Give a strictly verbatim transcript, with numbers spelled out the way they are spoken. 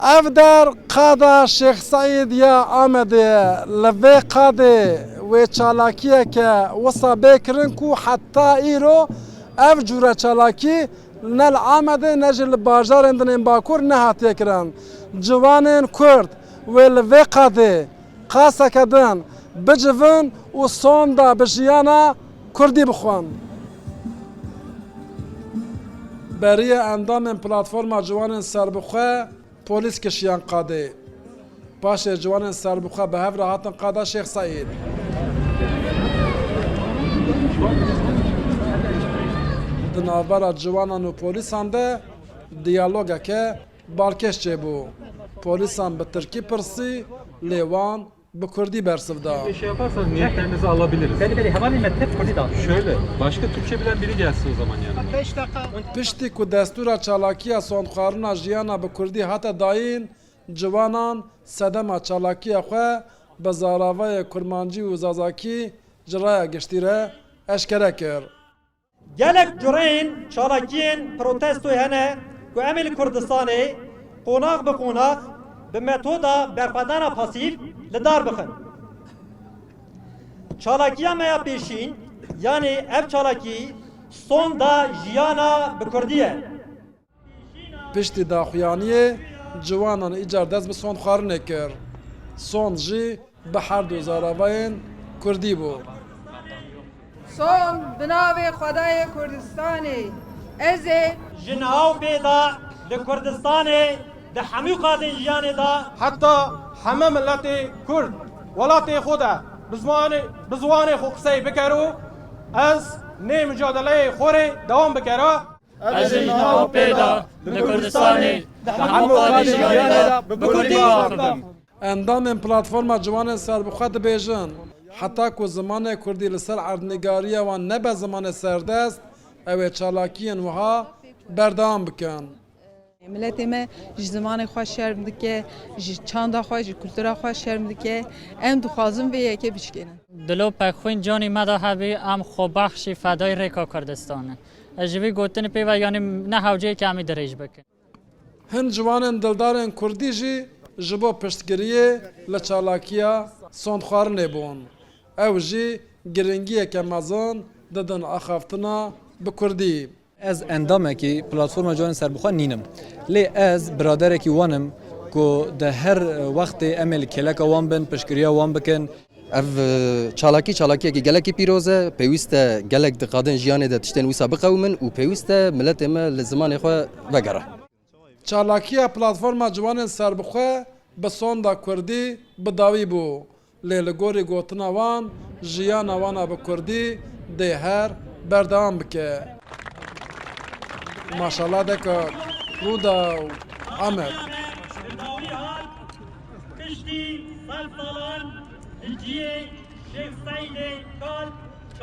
Ev der qada Şêx Seîd ya Amedê ye. Li vê qadê wê çalakiyeke wisa bê kirin ku heta îro ev cûre çalakî ne li Amedê ne jî li bajarên din ên Bakur nehatiye kirin. Ciwanên Kurd wê li vê qadê qaseke din bicivin û sonda bi jiyana Kurdî bixwin. Beriya endamên Platforma Ciwanên Serbixwe polîs kişiyan qadê. Paşê ciwanên serbixwe bi hev re hatin qada Şêx Seîd. Di navbera ciwanan û polîsan de diyalogeke balkêş çêbû. Polîsan bi tirkî pirsî, lê wan bi kurdî bersiv da. Şey yaparsanız niyetlerinizi alabiliriz. Beni beni hevalime tek Kurdî da. Şöyle, başka Türkçe bilen biri gelsin o zaman yanıma. Piştî ku destûra çalakiya sondxwarina jiyana bi kurdî hate dayîn, ciwanan sedema çalakiya xwe bi zaravayê kurmancî û zazakî ji raya giştî re eşkere kir. Gelek cureyên çalakiyên protestoyê hene ku em ê li Kurdistanê qonax bi qonax bi metoda berxwedana pasîf li dar bixin. Çalakiya me ya pêşîn, yanî ev çalakî sonda jiyana bi kurdî ye. Piştî daxuyaniyê ciwanan îcar dest bi sondxwarinê kir. Sond jî bi her du zaravayên kurdî bû. Sond bi navê Xwedayê Kurdistanê, ez ê ji niha û pê de di Kurdistanê di hemû qadên jiyanê de heta heme miletê Kurd welatê xwe de bi zimanê, bi ziwanê xwe qisey bikero, ez nê micadeleyê xwe rê dewam bikera. Ez ê niha û pê de di Kurdistanê di hemû qadên jiyanê de bi kurdî bixwim. Endamên Platforma Ciwanên Serbixwe dibêjin, heta ku zimanê kurdî li ser erdnîgariya wan nebe zimanê serdest, ew ê çalakiyên wiha berdewam bikin. Miletê me ji zimanê xwe şerm dike, ji çanda xwe, ji kultura xwe şerm dike. Em dixwazin vê yekê bişkênin. Dilo pek xwîn canî me de hebî, em xwebexşî fedayî rêka Kurdistan in. Ez ji vî gotinî pê ve, yanî ne hewceyekê em ê dirêj bikin. Hin ciwanên dildarên kurdî jî ji bo piştgiriyê li çalakiya sondxwarinê bûn. Ew jî giringiyeke mezin didin axaftina bi kurdî. Ez endamekî Platforma Ciwanên Serbixwe nînim. Lê ez biraderekî wan im ku di her wextê em ê li kêleka wan bin, piştgiriya wan bikin. Ev, e, çalakî, çalakiyekî gelekî pîroz e. Pêwîst e gelek di qadên jiyanê de tiştên wisa biqewimin û pêwîst e miletê me li zimanê xwe vegere. Çalakiya Platforma Ciwanên Serbixwe bi sonda kurdî bi dawî bû. Lê li gorî gotina wan, jiyana wan a bi kurdî dê her berdewam bike. Maşallah deka Rûda û Amed. Piştî sed salan li cihê Şêx Seîdê Kal